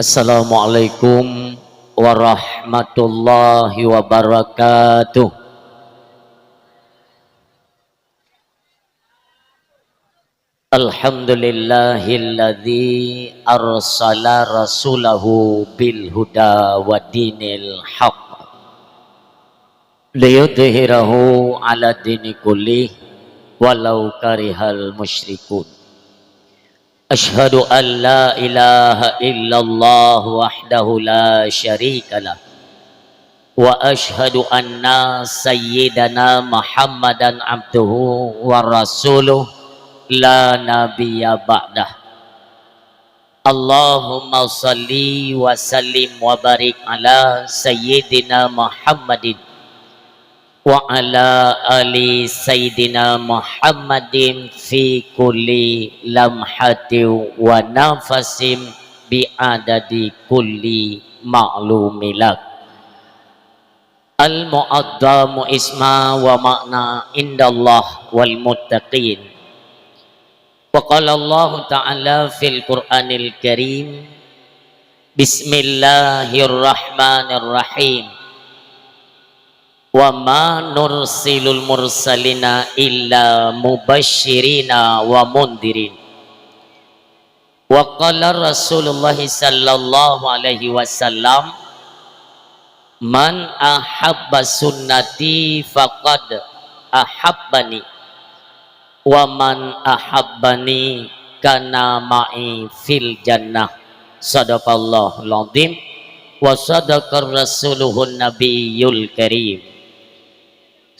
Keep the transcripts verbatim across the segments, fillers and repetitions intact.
Assalamualaikum warahmatullahi wabarakatuh. Alhamdulillahilladzi arsala rasulahu bil huda wa dinil haq liyudhhirahu ala dini kullih walau karihal musyrikun. Asyhadu an la ilaha illallah wahdahu la syarikalah. Wa asyhadu anna sayyidana Muhammadan abduhu wa rasuluh la nabiyya ba'dah. Allahumma salli wa sallim wa barik ala sayyidina Muhammadin wa ala ali sayyidina Muhammadin fi kulli lamhatin wa nafasin bi adadi kulli ma'lumilak. Al-mu'adzamu isma wa makna indallah wal muttaqin. Wa qala Allahu ta'ala fil Qur'anil Karim, Bismillahirrahmanirrahim. Wa ma nursilul mursalina illa mubasyirina wa mundirin. Wa qala Rasulullah sallallahu alaihi wasallam, "Man ahabba sunnati faqad ahabbani, wa man ahabbani kana ma'i fil jannah." Sadaqallahul azim wa sadaqar rasuluhun nabiyul karim.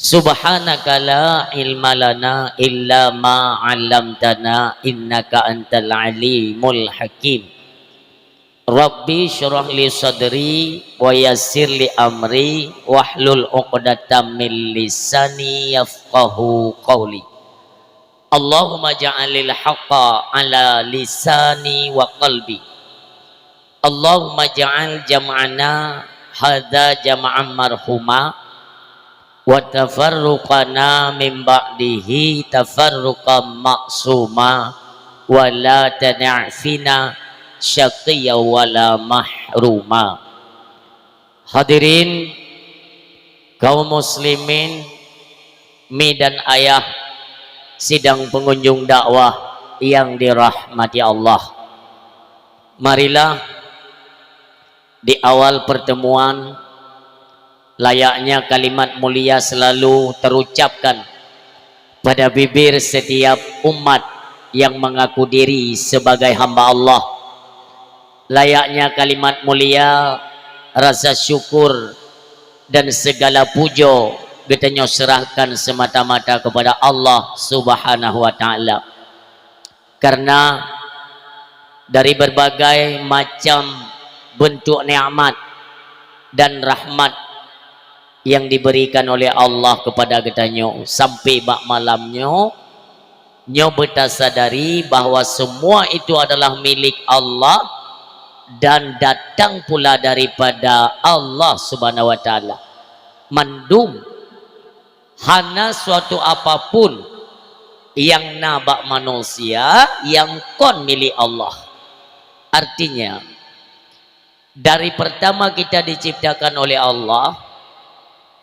Subhanaka la ilma lana illa ma 'allamtana innaka antal alimul hakim. Rabbi syrah li sadri wa yassir li amri wahlul 'uqdatam min lisani yafqahu qawli. Allahumma ja'alil haqqa ala lisani wa qalbi. Allahumma ja'al jam'ana hadza jam'an marhuma wa tafarruqana min ba'dihi tafarruqan ma'suma wa la tada'fina syaqiyya wa la mahruma. Hadirin kaum muslimin, mi dan ayah sidang pengunjung dakwah yang dirahmati Allah. Marilah di awal pertemuan, layaknya kalimat mulia selalu terucapkan pada bibir setiap umat yang mengaku diri sebagai hamba Allah. Layaknya kalimat mulia, rasa syukur, dan segala puja geutanyoe serahkan semata-mata kepada Allah Subhanahu wa Ta'ala. Karena dari berbagai macam bentuk nikmat dan rahmat yang diberikan oleh Allah kepada geutanyoe sampai bak malam nyoe, nyoe beutasadari bahwa semua itu adalah milik Allah dan datang pula daripada Allah Subhanahu wa Ta'ala. Mandum, hana suatu apapun nyang na bak manusia nyang kon milik Allah. Artinya, dari pertama kita diciptakan oleh Allah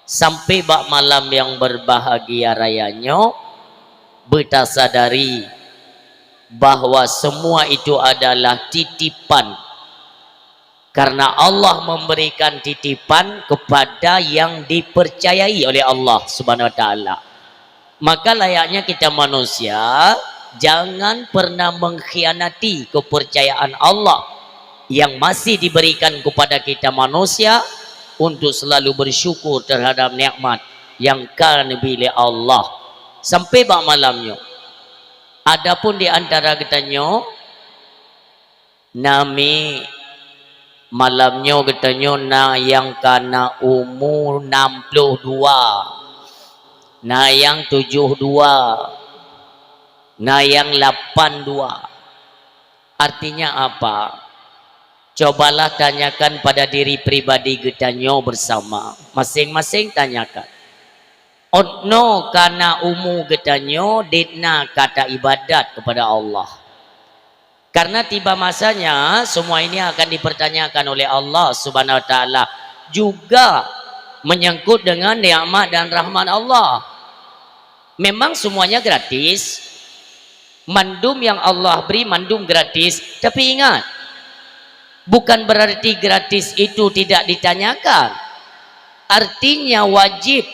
sampai bak malam yang berbahagia raya nyoe, beutasadari bahwa semua itu adalah titipan. Karena Allah memberikan titipan kepada yang dipercayai oleh Allah Subhanahu wa Ta'ala. Maka layaknya kita manusia, jangan pernah mengkhianati kepercayaan Allah yang masih diberikan kepada kita manusia untuk selalu bersyukur terhadap nikmat yang ka neubri lé Allah. Sampai bak malam nyoe. Adapun di antara geutanyoe, nami malam nyoe geutanyoe na nyang ka na umu nam ploh dua, na nyang tujoh dua, na nyang lapan dua. Artinya apa? Cobalah tanyakan pada diri pribadi geutanyoe bersama. Masing-masing tanyakan. Ôt noe ka na umu geutanyoe, dit na ka taibadat kepada Allah. Karena tiba masanya, semua ini akan dipertanyakan oleh Allah Subhanahu wa Taala, juga menyangkut dengan nikmat dan rahmat Allah. Memang semuanya gratis. Mandum yang Allah beri, mandum gratis. Tapi ingat, bukan berarti gratis itu tidak ditanyakan. Artinya wajib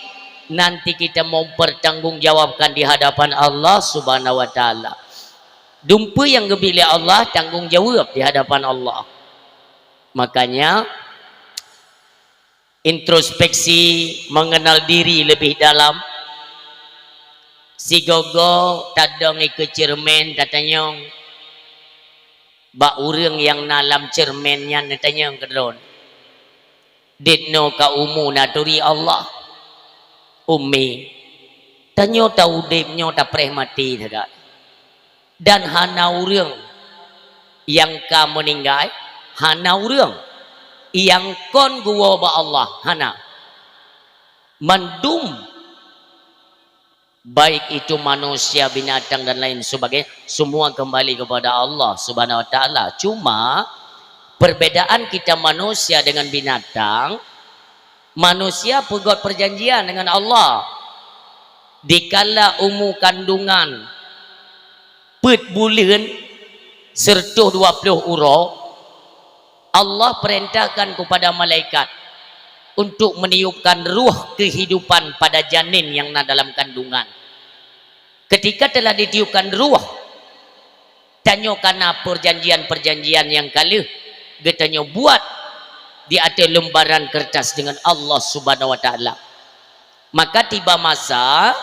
nanti kita mempertanggungjawabkan di hadapan Allah Subhanahu wa Taala. Dumpeue nyang geubri lé Allah, tanggong jaweueb di hadapan Allah. Makanya, introspeksi, mengenal diri lebih dalam. Sigoe-goe tadong ikeue cermin, tatanyong bak ureuëng nyang na lam cermin nyan, tatanyong keu droe, "Dit nyoe ka umu na turi Allah?" "Umi, tanyoe ta udeb nyoe tapreh maté sagai. Dan hana ureuëng nyang ka meuninggai, hana ureuëng nyang kon geuwoe bak Allah, hana. Mandum, baik itu manusia, binatang, dan lain sebagainya, semua kembali kepada Allah Subhanahu wa Taala. Cuma, perbedaan kita manusia dengan binatang, manusia peugot perjanjian dengan Allah. Dikala umu kandungan peuet buleuen sireutoh dua ploh uroe, Allah perintahkan kepada malaikat untuk meniupkan ruh kehidupan pada janin yang na dalam kandungan. Ketika telah ditiupkan ruh, tanyoe ka na perjanjian-perjanjian nyang ka lheueh geutanyoe buat di ateueh lembaran kertas dengan Allah Subhanahu wa Taala. Maka tiba masa,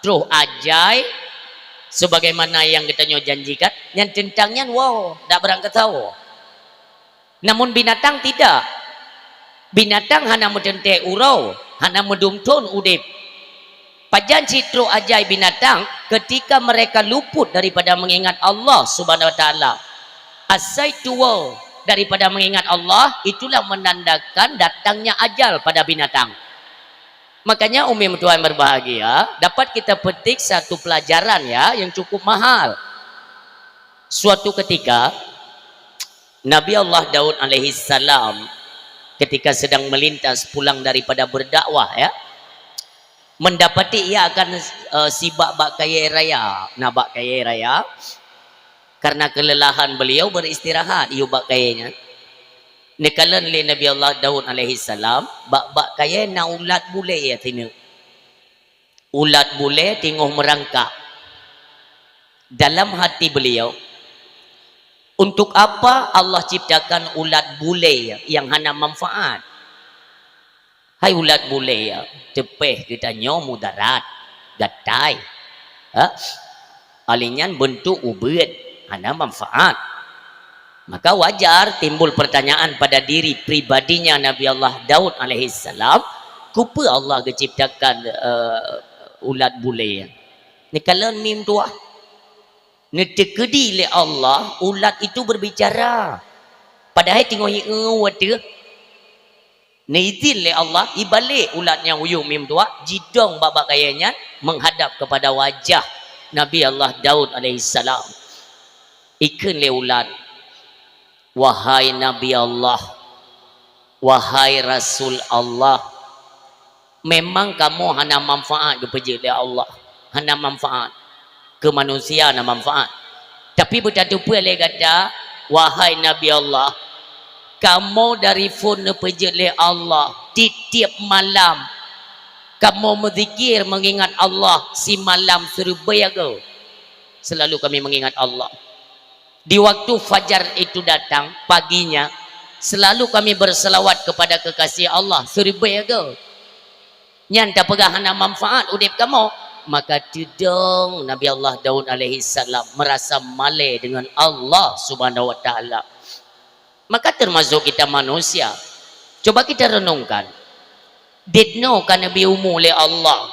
troh ajai, sebagaimana nyang geutanyoe janjikan, nyan teuntang nyan woe, dak beurangkat sawoe. Namun binatang tidak. Binatang hana meuteuntée uroe, hana meudum thon udeb. Pajan cit troh ajai binatang, ketika mereka luput daripada mengingat Allah Subhanahu wa Taala. Asai tuwoe daripada mengingat Allah, itulah menandakan datangnya ajal pada binatang. Makanya, umi meutuan berbahagia, dapat kita petik satu pelajaran, ya, yang cukup mahal. Suatu ketika, Nabi Allah Daud alaihissalam ketika sedang melintas pulang daripada berdakwah, ya, mendapati ia akan, eh, sibak bak kayée raya. Na bak kayée raya, karena kelelahan beliau beristirahat yue bak kayée nyan. Neukalon lé Nabi Allah Daud alaihissalam, bak-bak kayée na ulat bulée sineuk. Ulat bulée teungoh meurangkak. Dalam hati beliau, "Untuk apa Allah ciptakan ulat bulée nyang hana manfaat? Hai ulat bulée, teupeh geutanyoe mudarat, gatai. Ha? Alèh nyan beuntuk ubeuet, hana manfaat." Maka wajar timbul pertanyaan pada diri pribadinya Nabi Allah Daud alaihissalam, "Keupeue Allah geuciptakan, eh, ulat bulée?" Neukalon mim tuah. Neuteukeudi lé Allah, ulat itu berbicara. Padahai teungoh ieu watèe neuizin lé Allah, ibalek ulat nyang uyueng mim tuah, jidong bak-bak kayée nyan menghadap kepada wajah Nabi Allah Daud alaihissalam. Ikheun lé ulat, "Wahai Nabi Allah, wahai Rasul Allah, memang kamoe hana manfaat geupeujeuet lé Allah, hana manfaat. Keu manusia na manfaat. Tapi beutateupeue lé gata, wahai Nabi Allah, kamoe dari phon neupeujeuet lé Allah tiep-tiep malam. Kamoe meuzikir, meungingat Allah simalam siribèe goe. Selalu kami mengingat Allah. Di waktu fajar itu datang, paginya, selalu kami berselawat kepada kekasih Allah, siribèe goe. Nyan tapeugah hana manfaat udép kamoe." Maka teudong Nabi Allah Daud alaihissalam merasa malèe dengan Allah Subhanahu wa Taala. Maka termasuk kita manusia. Coba kita renungkan. Dit nyoe ka neubri umu lé Allah.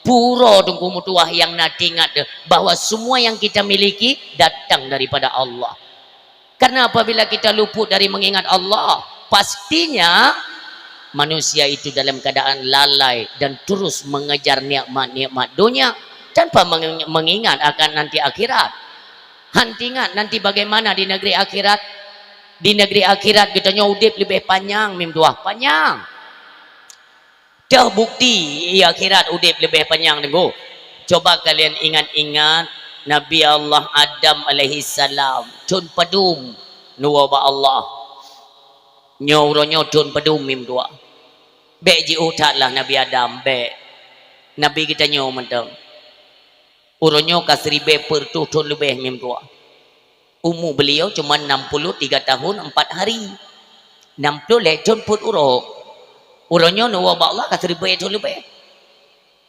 Pura teungku meutuah nyang na teuingat deuh bahwa semua yang kita miliki datang daripada Allah. Karena apabila kita luput dari mengingat Allah, pastinya manusia itu dalam keadaan lalai dan terus mengejar nikmat-nikmat dunia tanpa meng-, mengingat akan nanti akhirat. Han teuingat nanti bagaimana di negeri akhirat? Di negeri akhirat geutanyoe udeb leubeh panyang, mim tuah, panyang. Toh bukti di akhirat udeb leubeh panyang, Teungku. Coba kalian ingat-ingat, Nabi Allah Adam alaihissalam thon padum neuwoe bak Allah. Nyoe uroe nyoe thon padum, mim tuah. Bék jiôh that lah Nabi Adam, bék. Nabi geutanyoe mantong. Uroe nyoe ka siribée peuet reutôh thon leubeh, mim tuah. Umu beliau cuma enam puluh tiga tahun empat hari. Enam puluh lhée thon peuet uroe. Uroe nyoe neuwoe bak Allah ka siribée thon leubeh.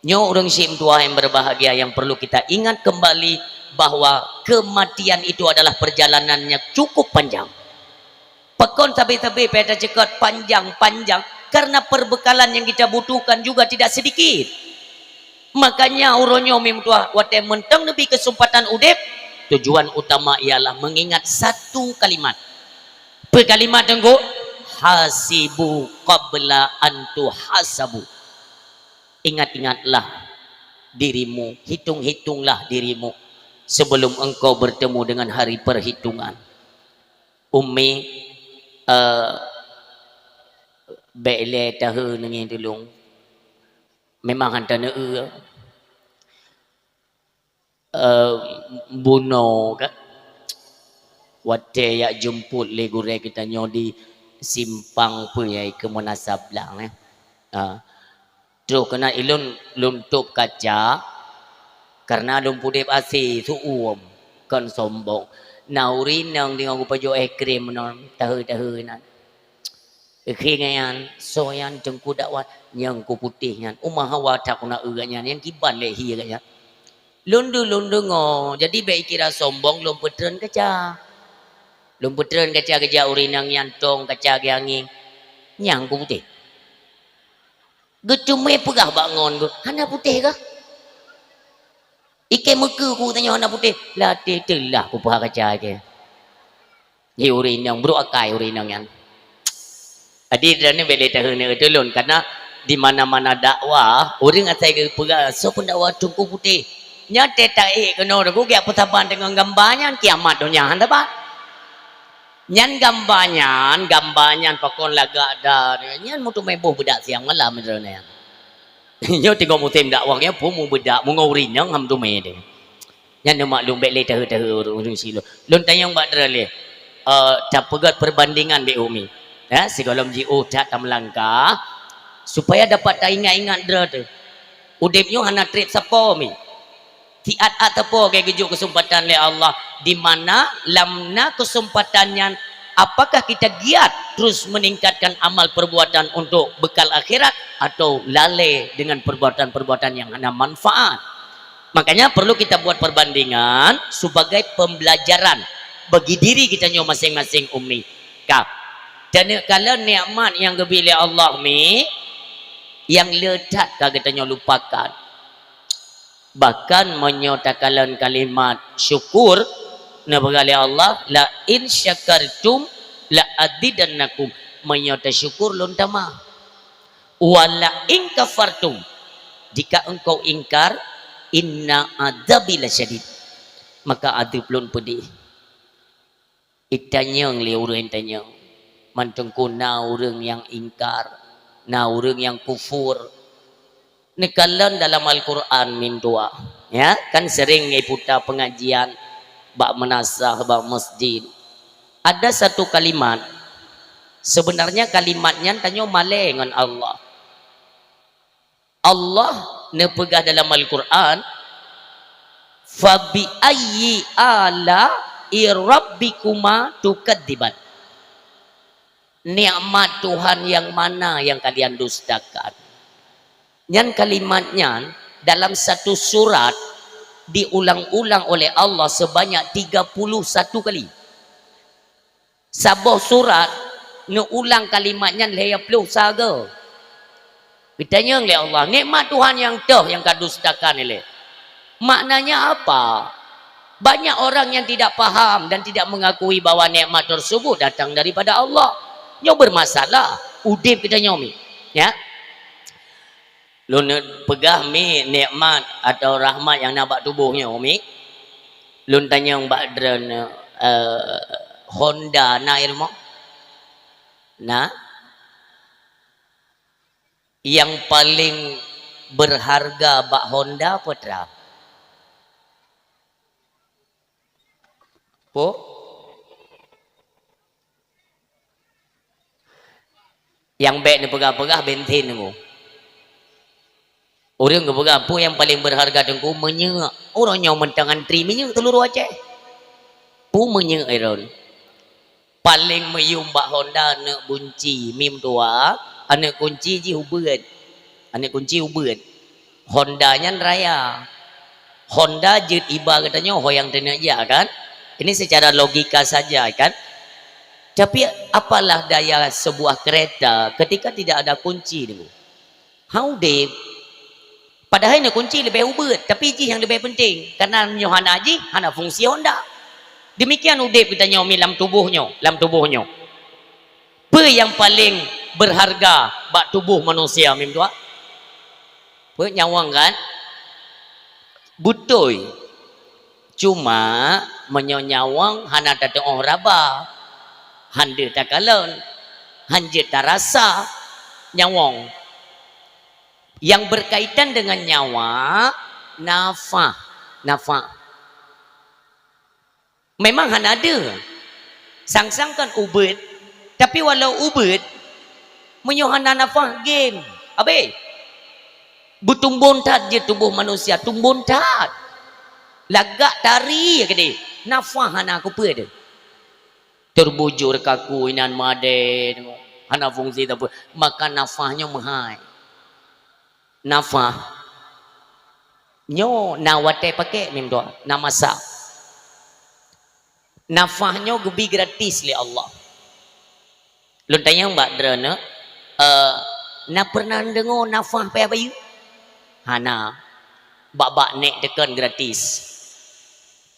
Nyoe ureuëng syik meutuah yang berbahagia, yang perlu kita ingat kembali bahwa kematian itu adalah perjalanan yang cukup panjang. Pakon sabe-sabe payah taceukat panjang-panjang, karena perbekalan yang kita butuhkan juga tidak sedikit. Makanya uroe nyoe, mim tuah, watée mantong neubri keuseumpatan udeb, tujuan utama ialah mengingat satu kalimat. Peue kalimat, Teungku? Hasibu qabla an tuhasabu. Ingat-ingatlah dirimu, hitung-hitunglah dirimu sebelum engkau bertemu dengan hari perhitungan. Umi, eh, bék lé tahe neungieng tulông. Memang han taneue. Eh, bunoe ka. Watée jak jemput lé gurée geutanyoe di simpang peue nyang keu Meunasah Blang, eh. Ah. Troh keunan ilôn lôn tôp kaca, karena lôn pudeb asé, seuuem, kon sombong. Na ureuëng inong deungoe geupajoh es krim meunan, tahe-tahe nan. Kheun nyan, "Soe nyan Teungku Dakwan?" "Nyang ku putéh nyan." "Uma hawa that ku na eu gata nyan, nyang kiban lé hi gata nyan." Lôn deu-, lôn deungoe, jadi bék kira sombong, lôn peutreun kaca. Lôn peutreun kaca geujak ureuëng inong nyan, tong kaca geuangieng. "Nyang ku putéh." Geuteumé peugah bak ngon geuh, "Hana putéh kah?" "Ikei meukeue ku tanyoe hana putéh." "Lateh teulah kupeuha kaca ikei." Hi ureuëng inong, brok akai ureuëng inong nyan. Jadi, droeneuh bék lé tahe neutulon, karena di mana-mana dakwah, ureuëng asai geupeugah, "Soe peundakwah Teungku Putéh?" Nyan teuh taék keunoe, Teungku, geujak peusaban deungon gamba nyan, kiamat donya han saban. Nyan gamba nyan, gamba nyan pakon lagak dah. Nyan meuteumé boh beudak siang malam droeneuh nyan. Nyoe teungoh musém dakwah nyan, peue mubeudak, meungoh ureuëng inong han meuteumé deh. Nyan neumaklum, bék lé tahe-tahe ureuëng, ureuëng sidroe. Lôn tanyong bak droeneuh lé, eh, tapeugét perbandingan bék umi. Ya, sigohlom jiôh that tameulangkah, supaya dapat taingat-ingat droe teuh. Udeb nyoe hana treb sapo mi. Siat-at sapo geuh geujok keuseumpatan lé Allah, di mana lam na keuseumpatan nyan, apakah kita giat terus meningkatkan amal perbuatan untuk bekal akhirat atau lalé dengan perbuatan-perbuatan yang hana manfaat? Makanya perlu kita buat perbandingan sebagai pembelajaran bagi diri geutanyoe maséng-maséng umi. Ka. Dan neukalon nikmat nyang geubri lé Allah mi, nyang le that ka geutanyoe lupakan. Bahkan meunyoe takalon kalimat syukur, neupeugah lé Allah, "La in syakartum la azidannakum." Meunyoe tasyukur, lôn tamah. "Wa la in kafartum," jika engkau ingkar, "inna adzabi lasyadid," maka adeueb lôn peudeh. Itanyong lé ureuëng tanyong. Mantong na ureuëng nyang ingkar, na ureuëng nyang kufur. Neukalon dalam Al-Quran min dua. Ya, kan sering iputa pengajian bak meunasah, bak masjid. Ada satu kalimat. Sebenarnya kalimat nyan tanyoe malée ngon Allah. Allah neupeugah dalam Al-Quran, "Fabi ayyi ala'i rabbikuma tukadziban?" Nikmat Tuhan yang mana yang kalian dustakan? Nyan kalimat nyan dalam satu surat diulang-ulang oleh Allah sebanyak tiga puluh satu kali. Saboh surat neuulang kalimat nyan lhée ploh sagoe. Geutanyong lé Allah, nikmat Tuhan nyang toh nyang kadustakan ilée. Maknanya apa? Banyak orang yang tidak paham dan tidak mengakui bahwa nikmat tersebut datang daripada Allah. Nyoe bermasalah. Udeb geutanyoe mi. Ya. Lôn peugah mi nikmat atau rahmat nyang na bak tuboh nyoe mi. Lôn tanyong bak droeneuh, eh, Honda na i rumoh? Na? Nyang paleng beurharga bak Honda peue teuma? Peue? Nyang bèk neupeugah-peugah bensin teungku. Ureueng geupeugah peue nyang paleng beurharga teungku, minyeuk. Uroe nyoe mantong antri minyeuk seuluruh Aceh. Peue minyeuk iron. Paleng meuyuem bak Honda aneuk gunci, mim dua, aneuk gunci jih ubeuet. Aneuk gunci ubeuet. Honda nyan raya. Honda jeuet iba geutanyoe ho nyang teuneuk jak kan? Ini secara logika saja kan? Tapi apalah daya sebuah kereta ketika tidak ada kunci dulu? Ha udeb. Padahai na kunci leubeh ubeuet, tapi jih nyang leubeh penting. Karena nyoe hana jih, hana fungsi Honda. Demikian udeb geutanyoe mi lam tuboh nyoe, lam tuboh nyoe. Peue nyang paleng beurharga bak tuboh manusia mim dua? Peue nyawöng kan? Beutôi. Cuma meunyoe nyawöng hana tateu'oh raba, han deuh takalon, han jeuet tarasa nyawöng. Nyang beurkaitan deungon nyawa, nafah, nafah. Memang hana deuh. Sang-sang kan ubeuet, tapi walau ubeuet, meunyoe hana nafah gem, abéh. Beutumbon that jeuet tuboh manusia, tumbon that. Lagak tari keudeh, nafah hana keupeue deuh. Terbujur kaku inan madé, hana fungsi sapeue, maka nafah nyoe meuhai. Nafah. Nyoe na watèe pakèk mim dua, na masa. Nafah nyoe geubi gratis lé Allah. Lôn tanyong bak droeneuh, eh, na pernah deungoe nafah payah bayeue? Hana. Bak-bak nèk teukon gratis.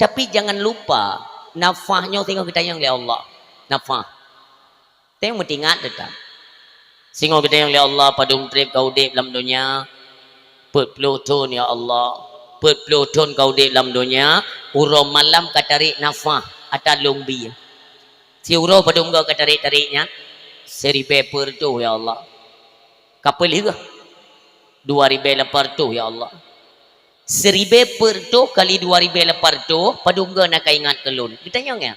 Tapi jangan lupa, nafah nyoe singoh geutanyong lé Allah. Nafah. Teuh meutingat teutap. Singoh geutanyong lé Allah, padum trép ka udép lam donya? Peuet ploh thon, ya Allah. Peuet ploh thon ka udép lam donya, uroe malam ka tarek nafah ata lông bie. Siuroe padum goe ka tarek-tarek nyan? Siribèe peuet reutôh, ya Allah. Ka peulheueh? Dua ribèe lapan reutôh, ya Allah. Siribèe peuet reutôh kali dua ribèe lapan reutôh, padum goe na ka ingat keu lôn? Geutanyong nyan.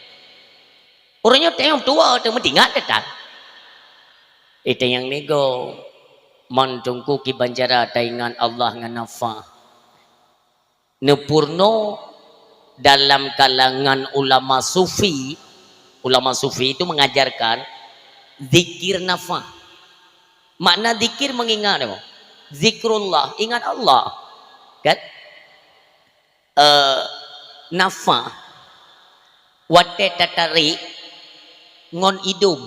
Ureueng nyoe teuh tuwoe teuh meutingat teutap. Itanyong lé goe, mon teungku kiban cara taingat Allah ngon nafah. Neupurnoe dalam kalangan ulama sufi, ulama sufi itu mengajarkan zikir nafah. Makna zikir mengingat apa? Zikrullah, ingat Allah. Kan? Eh, nafah, watèe tatarek ngon idông.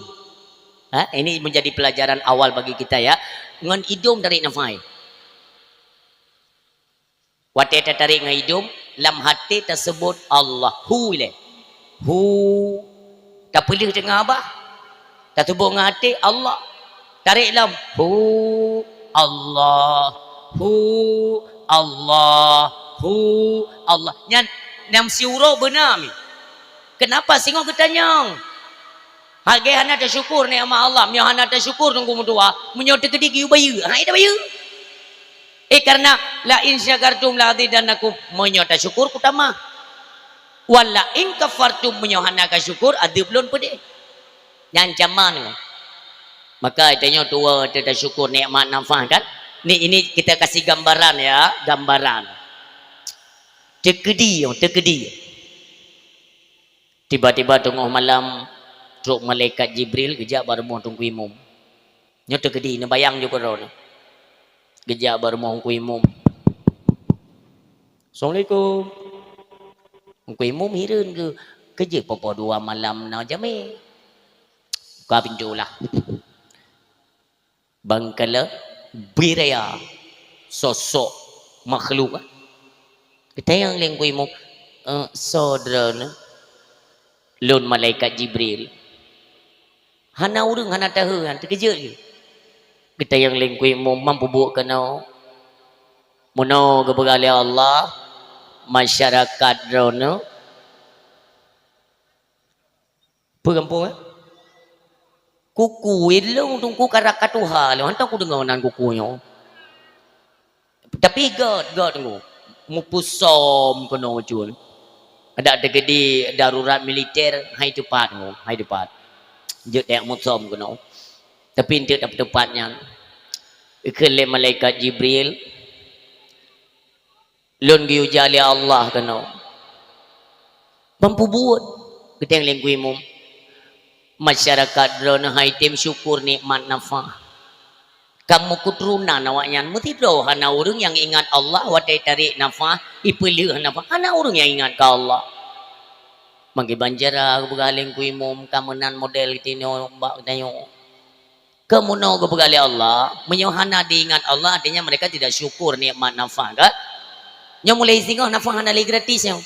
Ha, ini menjadi pelajaran awal bagi kita, ya. Ngon idông tarek nafah. Watèe tatarek ngon idông, lam até taseubut Allah. Hu ilèe. Hu. Tapeulheueh teungoh babah. Taseubut ngon até Allah. Tarek lom. Hu Allah. Hu Allah. Hu Allah. Nyan, nyan siuroe beuna mi. Kenapa singoh geutanyong? Lagèe hana tasyukur nikmat Allah, meunyoe hana tasyukur teungku meutuwah, meunyoe teukeudi geuyue bayeue, hai tabayeue. Eh, karena, "La in syakartum la azidannakum." Meunyoe tasyukur, kutamah. "Wa la in kafartum," meunyoe hana kasyukur, adeueb lôn peudeh. Nyan ancaman. Maka tanyoe tuwoe teuh tasyukur nikmat nafah kan? Ni, ini kita kasih gambaran ya, gambaran. Teukeudi, teukeudi. Tiba-tiba teungoh malam, trok malaikat Jibril geujak bak rumoh Teungku Imum. Nyoe teukeudi, neubayang ju keudroe nyoe. Geujak bak rumoh Teungku Imum. "Assalamualaikum." Teungku Imum hireuen geu, "Keujeuet poh-poh dua malam na jamé?" Buka pintoe lah. Bangkala biraya sosok makhluk. Geutanyong lé Teungku Imum, "Eh, soe droeneuh?" "Lôn malaikat Jibril." Hana ureueng hana tahe, han teukeujot lé. Geutanyong lé Teungku Imum, "Man peubuet keunoe?" "Meunoe geupeugah lé Allah, masyarakat droeneuh Peue gampông, eh? Kuku ilong tungku karak katuha lom, hantom kudeungoe nan kuku nyoe. Tapi gèt, gèt tunggu. Mupusom keunoe cul. Ada terjadi darurat militer, hai teupat tunggu, hai teupat. Jeuet dek musom keunoe. Tapi enteuk dapat teupat nyan. Ikheun lé malaikat Jibril, "Lôn geuyue jak lé Allah keunoe." Ban peubuet, geuteng lé Teungku Imum. Masyarakat droeneuh hai tem syukur nikmat nafah. Kamoe keuturonan awaknyan meusidroe hana ureueng nyang ingat Allah watèe tarek nafah, ipeuleueh nafah, hana ureueng nyang ingat keu Allah. Mangke banjara geupeugah lé Teungku Imum, ka meunan model tinoe bak tanyoe. Keunoe geupeugah lé Allah, meunyoe hana diingat Allah, artinya mereka tidak syukur nikmat nafah, kan? Nyoe mulai singoh nafah hana lé gratis nyoe.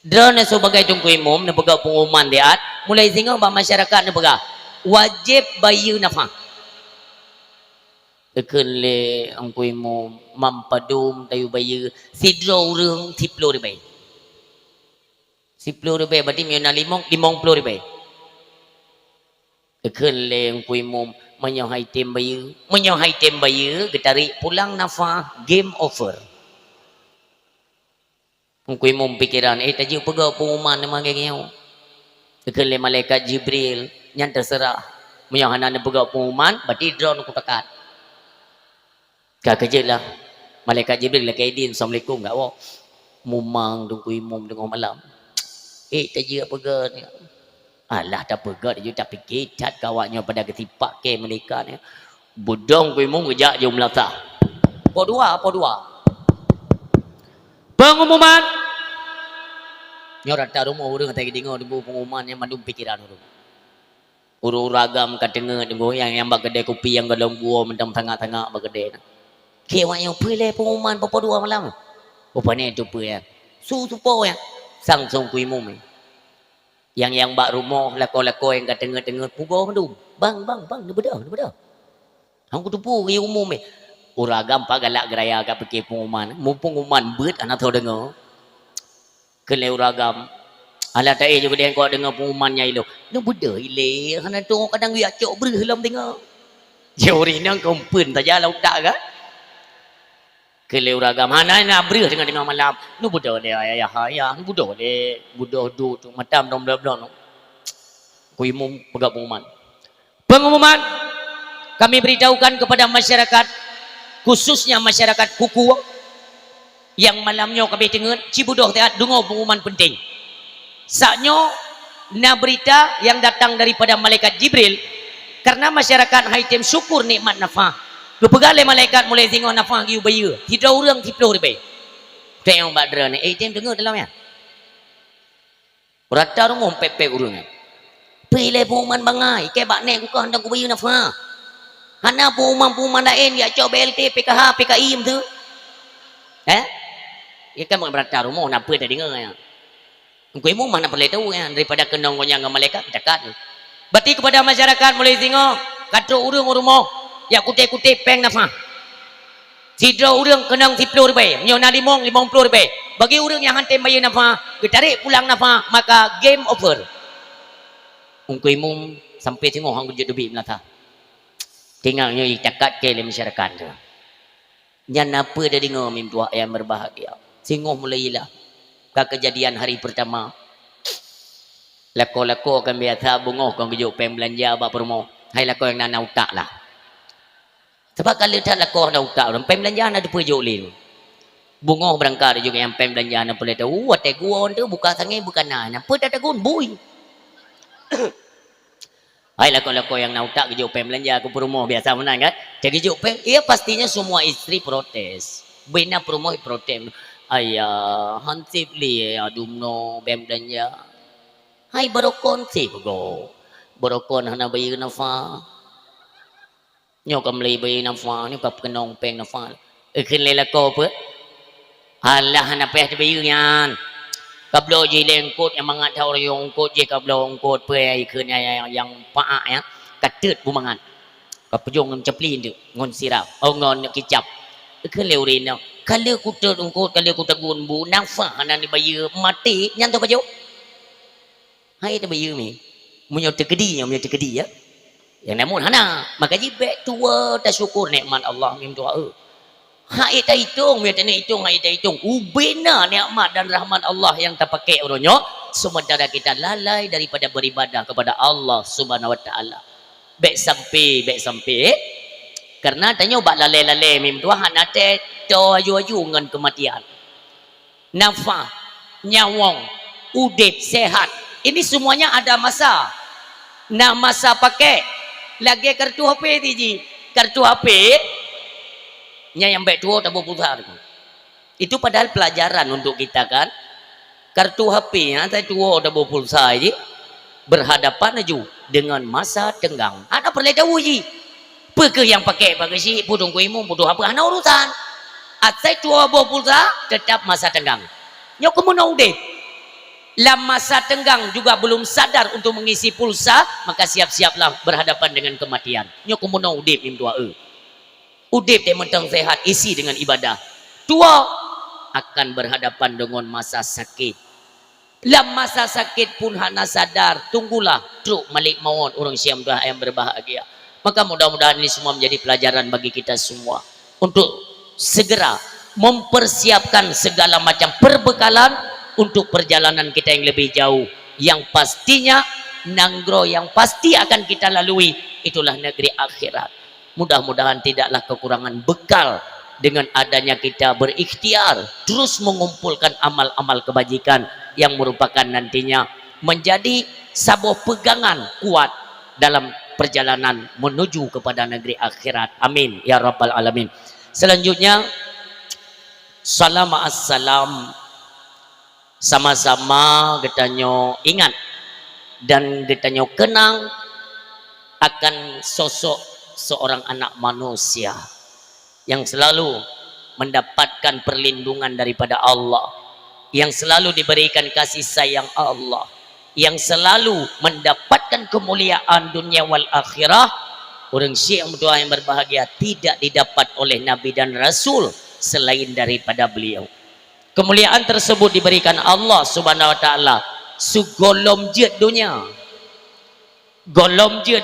Droeneuh sebagai Teungku Imum, neupeugah pengumuman siat, mulai singoh bak masyarakat neupeugah, wajéb bayeue nafah. Ikheun lé Teungku Imum, mam padum tayue bayeue, sidroe ureueng siploh ribèe. Siploh ribèe, berarti meunyoe na limong, limong ploh ribèe. Ikheun lé Teungku Imum, meunyoe hai tem bayeue, meunyoe hai tem bayeue, geutarek pulang nafah, game over. Teungku Imum pikeran, eh, tajeuet peugah pengumuman nyoe lagèe nyoe. Ikheun lé malaikat Jibril, nyan teuseurah. Meunyoe hana neupeugah pengumuman, berarti droeneuh kutakat. Ka keujeuet lah. Malaikat Jibril lakèe idin, "Assalamualaikum," gak woe. Mumang Teungku Imum teungoh malam. Eh, tajeuet peugah ni. Alah, tapeugah tajeuet, tapike that ka awak nyoe pada geusipak kèe malaikat ni. Beudôh Teungku Imum geujak jeuem latah. Po dua, po dua. Pengumuman. Nyoe rata rumoh ureueng atai geudeungoe deungoe pengumuman nyan mandum pikeran ureueng. Ureueng-ureueng agam ka teungeut deungoe nyang, nyang bak keudè kupi nyang gohlom geuwoe mantong tangak-tangak bak keudè na. Kèe awak nyoe peue lé pengumuman po dua malam. Rupajih teupeue nyan. Su, su po nyan. Sang Teungku Imum nyan. Nyang, nyang bak rumoh lakoe-lakoe nyang ka teungeut-teungeut pugoe mandum. "Bang, bang, bang, neubeudôh, neubeudôh." Hana kuteupeue ureueng umum eh. Ureueng agam pat galak geuraya ka pike pengumuman. Mu pengumuman beuet hana tho deungoe. Kheun lé ureueng agam, "Alah taéh ju geudeh kok deungoe pengumuman nyan ilong." "Neubeudôh ilèe, hana tho kadang geuyue cok breueh lom deungoe." Jih ureueng inong keumpeuen saja lam utak kan. Kheun lé ureueng agam, "Hana na breueh teungoh-teungoh malam." "Neubeudôh lé ayah, ayah, neubeudôh lé, beudôh duek tu matam dong bloe-bloe." Teungku Imum peugah pengumuman. Pengumuman, kami beritahukan kepada masyarakat, khususnya masyarakat Kuku, nyang malam nyoe ka abéh teungeut, ci beudôh that deungoe pengumuman penting. Saat nyoe na berita yang datang daripada malaikat Jibril, karena masyarakat hai tem syukur nikmat nafah. Geupeugah lé malaikat mulai singoh nafah geuyue bayeue, sidroe ureueng siploh ribèe. Tengok bak droeneuh, eh, tem deungoe dalam nyan. Rata rumoh pép-pép ureueng nyan. Peue lé pengumuman bangai, kèe bak nèk kukoh hana kubayeue nafah. Hana pengumuman-pengumuman laén, jak cok B L T, P K H, P K I meuteue. Eh? Nyan kan rata rumoh na peue tadeungoe nyan. Teungku Imum hana peureulèe tahu nyan, daripada keunong gobnyan ngon malaikat, takat. Berarti kepada masyarakat mulai singoh, ka trok ureueng u rumoh, jak kutéb-kutéb péng nafah. Sidroe ureueng keunong siploh ribèe, meunyoe na limong, limong ploh ribèe. Bagi ureueng nyang han tem bayeue nafah, geutarek pulang nafah, maka game over. Teungku Imum sampai singoh han geujeuet teubiet meulatah. Tinggai nyoe itakat kèe lé masyarakat tu. Nyan na peue tadeungoe meutuah nyang berbahagia. Singoh mulai lah. Ka keujadian hari pertama. Lakoe-lakoe kan biasa beungoh kon geujok péng beulanja bak peurumoh. Hai lakoe nyang na, na utak lah. Sabab ka le that lakoe hana utak, ureueng péng beulanja hana teupeue jok lé. Beungoh beurangkat jok nyang péng beulanja hana peureulèe tahu, watèe geuwoe teuh buka sangè beukana, na peue tatagun bui. Hai lakoe-lakoe nyang na utak geujok péng beulanja keu peurumoh biasa meunan kan? Teugeujok péng, ya pastinya semua istri protes. Bina peurumoh protes. "Ayah, han sép lé, aduh meunoe péng beulanja." "Hai barokon sép go. Barokon hana bayeue nafah." Nyoe ka meulai bayeue nafah, nyoe ka keunong péng nafah. Ikheun lé lakoe peue? Alah, hana payah teubayeue nyan. Kabloe jih lé eungkôt nyang mangat that ureueng eungkôt jih kabloe eungkôt peue ikheun nyang, nyang, nyang paak nyan. Ka teut beumangat. Ka peujông ngon capli nteuk, ngon sirap, oh, ngon kicap. Ikheun lé ureueng inong, "Ka lheueh kuteut eungkôt, ka lheueh kutagun bu, nafah hana neubayeue, maté nyan teuh pajoh." Hai tabayeue mi. Meunyoe teukeudi nyoe, meunyoe teukeudi ya. Nyang namun hana, maka jih bék tuwoe tasyukur nikmat Allah mim tuwoe. Hai taitong, meunyoe taneuk itong, hai taitong. Ubena nikmat dan rahmat Allah nyang tapakék uroe nyoe, sementara kita lalai daripada beribadah kepada Allah Subhanahu wa Taala. Bék sampai, bék sampai. Karena tanyoe bak lalai-lalai mim tuwoe hana teutoe aju-aju ngon kematian. Nafah, nyawong, udeb, sehat. Ini semuanya ada masa. Na masa pakék. Lagée kartu H P tiji. Kartu H P, nyan nyang bék tuwoe taboh pulsa. Itu padahal pelajaran untuk kita kan. Kartu H P, ha, asai tuwoe taboh pulsa ji. Berhadapan aju dengan masa tenggang. Hana peureulée tawoe ji. Peu kheueh nyang pakék bak geuchik, peue teungku imum, peue haba, hana urusan. Asai tuwoe boh pulsa, tetap masa tenggang. Nyoe keuh meunoe udeb. Lam masa tenggang juga belum sadar untuk mengisi pulsa, maka siap-siaplah berhadapan dengan kematian. Nyoe keuh meunoe udeb mim tuwoe. Udeb teuh mantong sehat, isi dengan ibadah. Tuwoe akan berhadapan dengan masa sakit. Lam masa sakit pun hana sadar, tunggulah trok malek maut ureuëng siam tuha nyang berbahagia. Maka mudah-mudahan ini semua menjadi pelajaran bagi kita semua untuk segera mempersiapkan segala macam perbekalan untuk perjalanan kita yang lebih jauh. Yang pastinya, nanggroe yang pasti akan kita lalui itulah negeri akhirat. Mudah-mudahan tidaklah kekurangan bekal dengan adanya kita berikhtiar terus mengumpulkan amal-amal kebajikan yang merupakan nantinya menjadi saboh pegangan kuat dalam perjalanan menuju kepada negeri akhirat. Amin ya rabbal alamin. Selanjutnya, salam assalam, sama-sama geutanyoe ingat dan geutanyoe kenang akan sosok seorang anak manusia yang selalu mendapatkan perlindungan daripada Allah, yang selalu diberikan kasih sayang Allah, yang selalu mendapatkan kemuliaan dunia wal akhirah. Ureuëng syik meutuah yang berbahagia tidak didapat oleh Nabi dan Rasul selain daripada beliau. Kemuliaan tersebut diberikan Allah Subhanahu wa Taala sigohlom jeuet dunia, gohlom jeuet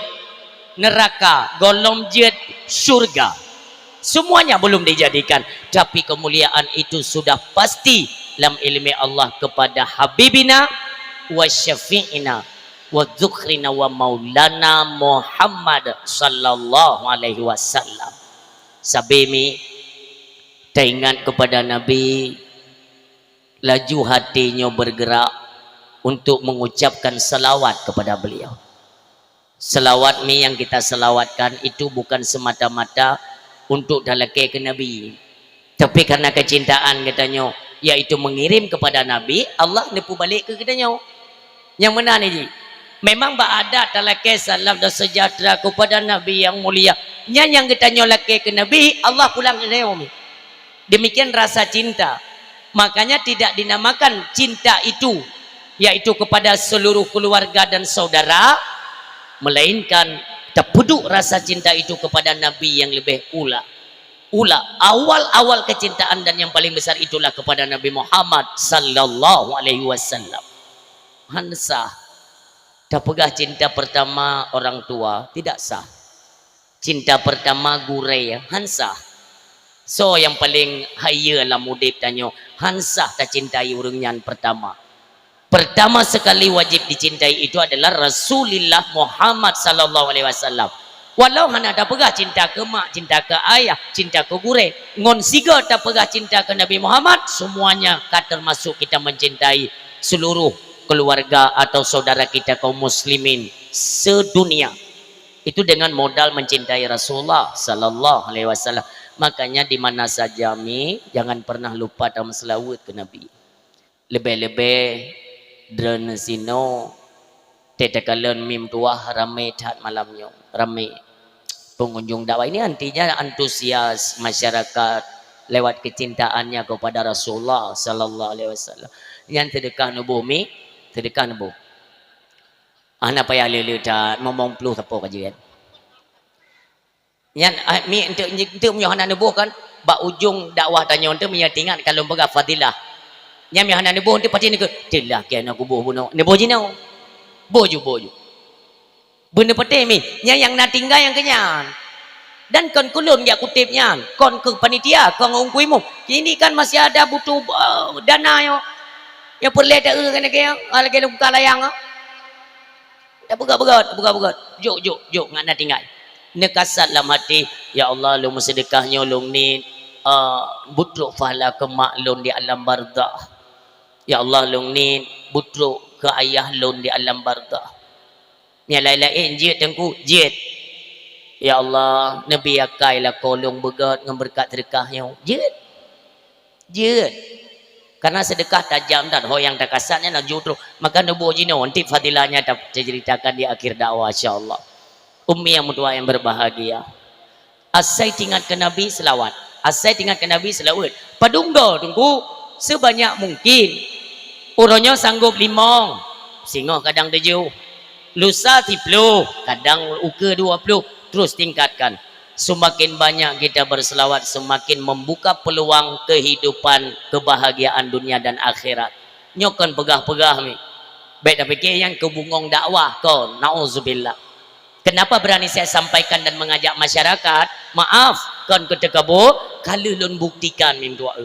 neraka, gohlom jeuet syurga. Semuanya belum dijadikan, tapi kemuliaan itu sudah pasti lam ilmi Allah kepada Habibina wa Syafi'ina wa Dzukhrina wa Maulana Muhammad sallallahu alaihi wasallam. Sabe mi taingat kepada Nabi, laju hati nyoe bergerak untuk mengucapkan salawat kepada beliau. Salawat mi yang kita salawatkan itu bukan semata-mata untuk talakée keu Nabi, tapi karena kecintaan geutanyoe, yaitu mengirim kepada Nabi, Allah neupeubalek keu geutanyoe. Nyang meunan ji, memang bak adat talakée salam dan sejahtera kepada Nabi yang mulia. Nyan nyang geutanyoe lakée keu Nabi, Allah pulang keu geutanyoe. Demikian rasa cinta. Makanya tidak dinamakan cinta itu, yaitu kepada seluruh keluarga dan saudara, melainkan tapeuduek rasa cinta itu kepada Nabi yang lebih ula. Ula, awal-awal kecintaan dan yang paling besar itulah kepada Nabi Muhammad sallallahu alaihi wasallam. Han sah tapeugah cinta pertama orang tua, tidak sah. Cinta pertama gurée, han sah. Soe nyang paleng hayeue lam udeb tanyoe, han sah tacintai ureuëng nyan pertama. Pertama sekali wajib dicintai itu adalah Rasulullah Muhammad sallallahu alaihi wasallam. Walau hana tapeugah cinta keu mak, cinta keu ayah, cinta keu gurée, ngon sigoe tapeugah cinta keu Nabi Muhammad, semuanya ka termasuk kita mencintai seluruh keluarga atau saudara kita kaum muslimin sedunia. Itu dengan modal mencintai Rasulullah sallallahu alaihi wasallam. Makanya di mana saja mi, jangan pernah lupa tameuseulaweuet keu Nabi. Leubeh-leubeh droeneuh sinoe, teuh takalon mim tuah ramé that malam nyoe, ramé. Pengunjung dakwah ini artinya antusias masyarakat lewat kecintaannya kepada Rasulullah sallallahu alaihi wasallam. Nyan seudeukah neuboh mi, seudeukah neuboh. Hana payah le-le that, mumong ploh sapo ka jeuet. Nyan, ah, mi enteuk, enteuk meunyoe hana neuboh kan, bak ujong dakwah tanyoe enteuk meunyoe teuingat ka lôn peugah fadilah. Nyan meunyoe hana neuboh enteuk pasti neukheun, "Teulah keu na kuboh bunoe." Neuboh jinoe. Boh ju, boh ju. Beuneupatéh mi, nyan nyang na tinggai nyang keunyan. Dan kon keu lôn jak kuteb nyan, kon keu panitia, kon keu ungkui mu. Kini kan masih ada butuh, eh, dana nyoe. Nyang peureulée ta-eu keuneuk lagée lôn buka layang nyoe. Tapeugah-peugah, tapeugah-peugah. Jok, jok, jok, ngat na tinggai. Neukasat lam até, "Ya Allah, lôn meuseudeukah nyoe lôn niet, eh, beutrok pahala keu mak lôn di alam barzakh. Ya Allah, lôn niet beutrok keu ayah lôn di alam barzakh." Nyang laén-laén jeuet Teungku, jeuet. "Ya Allah, neubi akai lakoe lôn beugét ngon beureukat seudeukah nyoe." Jeuet. Jeuet. Karena seudeukah tajam dan ho nyang takasat nyan laju troh. Maka neuboh jinoe, nanti fadilah nyan ta-, taceuritakan di akhir dakwah, insya Allah. Ummi nyang meutuah nyang berbahagia. Asai teuingat keu Nabi, seulaweuet. Asai teuingat keu Nabi, seulaweuet. Padum goe, Teungku, sebanyak mungkin. Uroe nyoe sanggob limong, singoh kadang tujoh. Lusa siploh, kadang ukeue dua ploh. Terus tingkatkan. Semakin banyak kita berselawat, semakin membuka peluang kehidupan, kebahagiaan dunia dan akhirat. Nyoe kon peugah-peugah mi. Bék tapike nyan keu bungong dakwah kon. Nauzubillah. Kenapa berani saya sampaikan dan mengajak masyarakat? Maaf, kon keu teukeubô, ka lheueh lôn buktikan mim doa.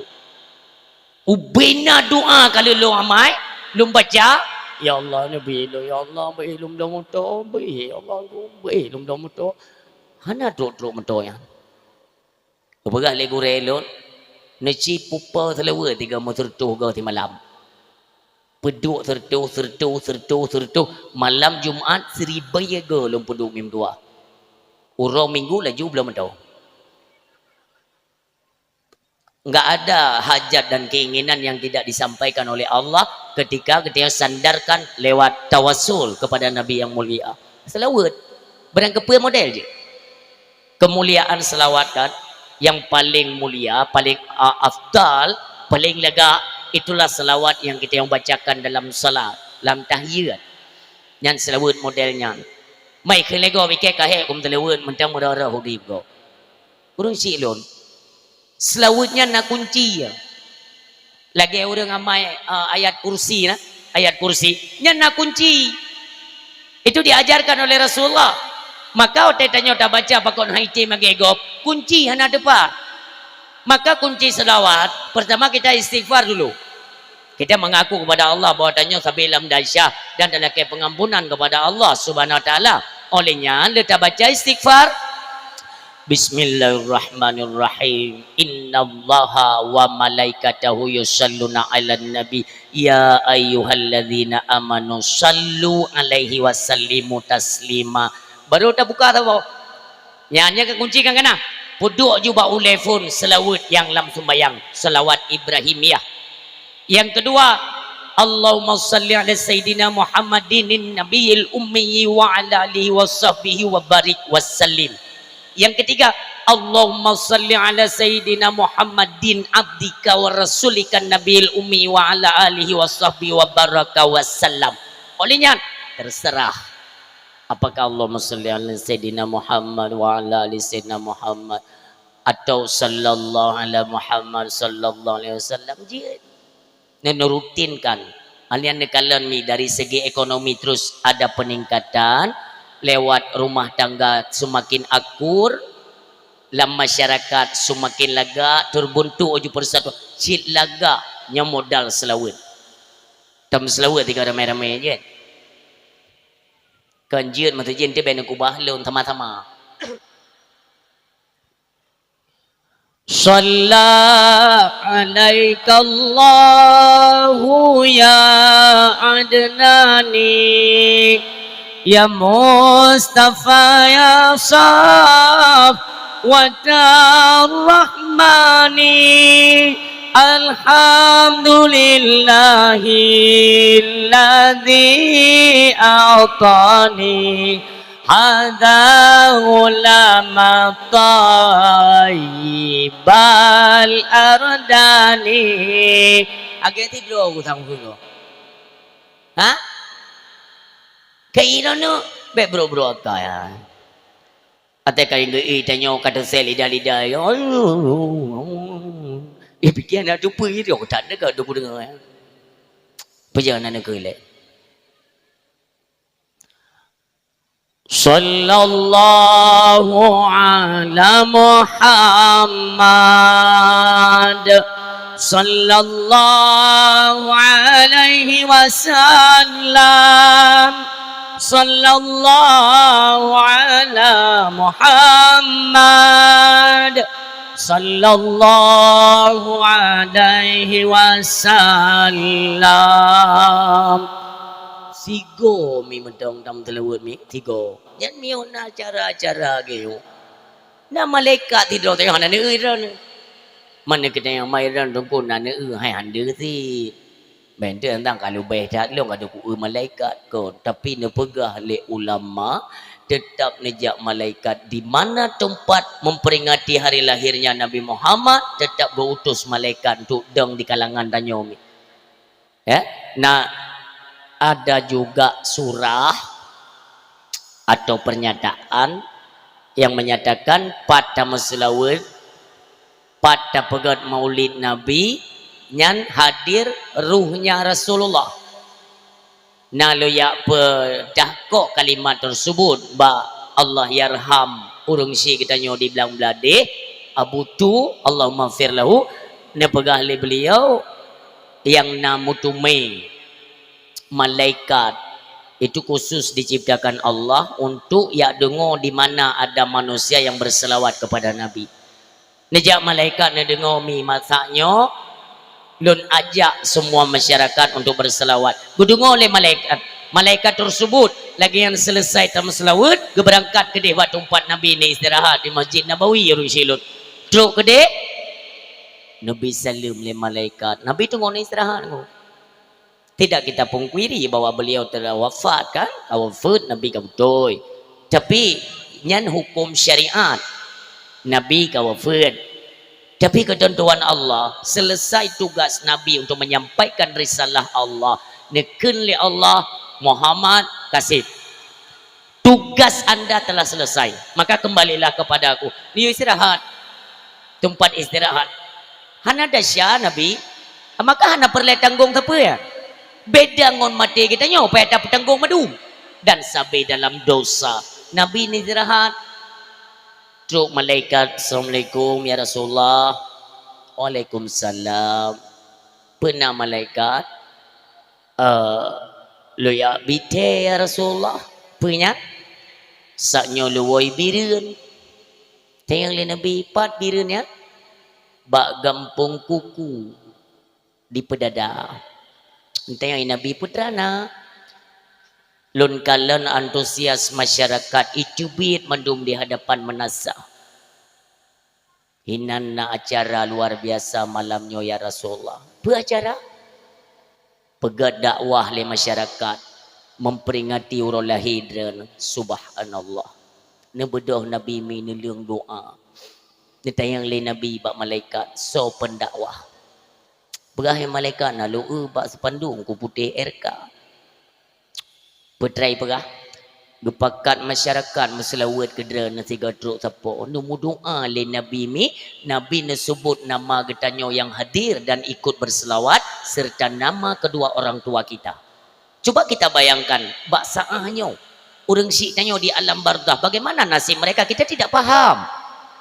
Ubena doa ka lheueh lôn amai, lôn baca, "Ya Allah, neubi lôn, ya Allah, bri lôn bloe moto, bri, ya Allah, bri lôn bloe moto." Hana trok-trok moto nyan. Geupeugah lé gurée lôn, "Neuci pupo seulaweuet tiga meuseureutôh goe simalam." Peuduek seureutoh, seureutoh, seureutoh, seureutoh. Malam Jumat, siribèe goe lôn peuduek mim dua. Uroe Minggu laju bloe meudo. Enggak ada hajat dan keinginan yang tidak disampaikan oleh Allah ketika kita sandarkan lewat tawassul kepada Nabi yang mulia. Seulaweuet. Barang keupeue model jih. Kemuliaan selawat kan, yang paling mulia, paling, a, afdal, paling lega, itulah selawat yang kita yang bacakan dalam salat, lam tahiyat. Nyan seulaweuet model nyan. Mai kheun lé goe, bikée kahé kum teuleuweut, mantong meurara udeb goe. Ureuëng syiek lôn. Seulaweuet nyan na kunci ya. Lagée ureuëng amai, eh, ayat kursi na, ayat kursi. Nyan na kunci. Itu diajarkan oleh Rasulullah. Maka watée tanyoe tabaca pakon hai tem lagée gob, kunci hana teupat. Maka kunci selawat, pertama kita istighfar dulu. Kita mengaku kepada Allah bahwa tanyoe sabe lam daisyah dan talakée pengampunan kepada Allah Subhanahu Wa Taala. Oleh nyan, lé tabaca istighfar. Bismillahirrahmanirrahim. Innallaha wa malaikatahu yusalluna 'alan nabi. Ya ayyuhalladzina amanu sallu 'alaihi wa sallimu taslima. Baru tabuka saboh. Nyan, nyan keu kunci kan keunan. Peuduek ju bak ulée phon seulaweuet nyang lam sumbayang, seulawat Ibrahimiyah. Yang kedua, Allahumma salli ala Sayyidina Muhammadin nabiyil ummi wa ala alihi wa sahbihi wa barik wa sallim. Yang ketiga, Allahumma salli ala Sayyidina Muhammadin abdika wa rasulika nabiyil ummi wa ala alihi wa sahbihi wa baraka wa sallam. Oleh nyan, terserah. Apakah Allahumma salli ala Sayyidina Muhammad wa ala ali Sayyidina Muhammad atau sallallahu ala Muhammad sallallahu alaihi wasallam? Jeuet. Neurutinkan. Alian neukalon mi dari segi ekonomi terus ada peningkatan, lewat rumah tangga semakin akur, lam masyarakat semakin lagak, terbuntuk uju persatuan. Cit lagak nyoe modal seulaweuet. Tam seulaweuet tiga ramai-ramai jeuet. Kan jeuet masa jih teuh bèk neukubah lôn sama-sama. Shalla 'alaikallahu ya Adnani, ya Mustafa, ya Saf- Watar Rahmani, alhamdulillahilladzi a'tani hadza ghulama thayyibal ardani. Agak ti dua orang sama guru. Ha? Kayak ini bèk brok-brok akai. Até ka inggeuék tanyoe ka teusé lidah-lidah. Ipike hana teupeue, dia tak deungoe, dia pun deungoe. Peue jeuet hana neukheun lé. Sallallahu ala Muhammad. Sallallahu alaihi wasallam. Sallallahu ala Muhammad. Sallallahu alaihi wasallam. Sigoe mi meudong tam teuleuweuet mi, sigoe. Nyan miyueb na acara-acara geuh. Na malaikat sidroe teuh hana neueu droe. Mana kita nyang mai droe teungku na neueu hai hande sit. Benteng tang ka leubeh that lôn ka kueu malaikat kon. Tapi neupeugah lé ulama, tetap neujak malaikat di mana tempat memperingati hari lahirnya Nabi Muhammad, tetap geuutus malaikat untuk dong di kalangan tanyoe mi. Ya, na ada juga surah atau pernyataan yang menyatakan pat tameuseulaweuet, pat tapeugét maulid Nabi, nyan hadir ruhnya Rasulullah. Na lôn jak peudahkok kalimat tersebut bak Allahyarham ureuëng syik geutanyoe di Blang Bladeh, Abu Tu, Allahummaghfir lahu, neupeugah lé beliau, nyang na meuteumé malaikat itu khusus diciptakan Allah untuk jak deungoe di mana ada manusia yang berselawat kepada Nabi. Neujak malaikat neudeungoe mi masa nyoe, lôn ajak semua masyarakat untuk berselawat. Geudeungoe lé malaikat. Malaikat tersebut lagée nyang selesai tameuseulaweuet, geubeurangkat keudeh bak teumpat Nabi neuistirahat di Masjid Nabawi ureuëng syik lôn. Trok keudeh, neubi saleuem lé malaikat. Nabi teungoh neuistirahat teungoh. Tidak kita pungkiri bahwa beliau telah wafat, kan? Ka wafeuet Nabi ka beutôi. Tapi nyan hukum syariat. Nabi ka wafeuet. Tapi keuteuntuan Allah, selesai tugas Nabi untuk menyampaikan risalah Allah, neukheun lé Allah, "Muhammad, ka seb. Tugas anda telah selesai. Maka kembalilah kepada Aku." Neuyue istirahat. Teumpat istirahat. Hana desya Nabi. Maka hana peureulée tanggong sapeue, ya. Beda ngon maté geutanyoe, payah tapeutanggong mandum. Dan sabe dalam dosa. Nabi neujak istirahat. Trok malaikat, "Assalamualaikum, ya Rasulullah." "Waalaikumsalam." "Peue na malaikat?" "Eh, lôn jak bi thée, ya Rasulullah." "Peue nyan?" "Sak nyoe lôn woe bireuen." Tanyong lé Nabi, "Pat bireuen nyan?" "Bak gampông Kuku di Peudada." Tanyong lé Nabi, "Peue teuma na?" "Lôn kalon antusias masyarakat jiteubiet mandum di hadapan meunasah." "Hinan na acara luar biasa malam nyoe, ya Rasulullah." "Peue acara?" "Peugét dakwah lé masyarakat, memperingati uroe lahé Droeneuh." Subhanallah. Neubeudôh Nabi mi neuleueng doa. Neutanyong lé Nabi bak malaikat, "Soe peundakwah?" Peugah lé malaikat, "Na lôn eu bak seupandum ku putéh R K." Peutrai peugah, geupakat masyarakat meuseulaweuet keu Droeneuh sigoe trok sapo. Neumeudoa lé Nabi mi, Nabi neuseubut nama geutanyoe nyang hadir dan ikut berselawat, serta nama kedua orang tua kita. Cuba kita bayangkan, bak saát nyoe, ureuëng syik tanyoe di alam barzakh, bagaimana nasib mereka? Kita tidak paham.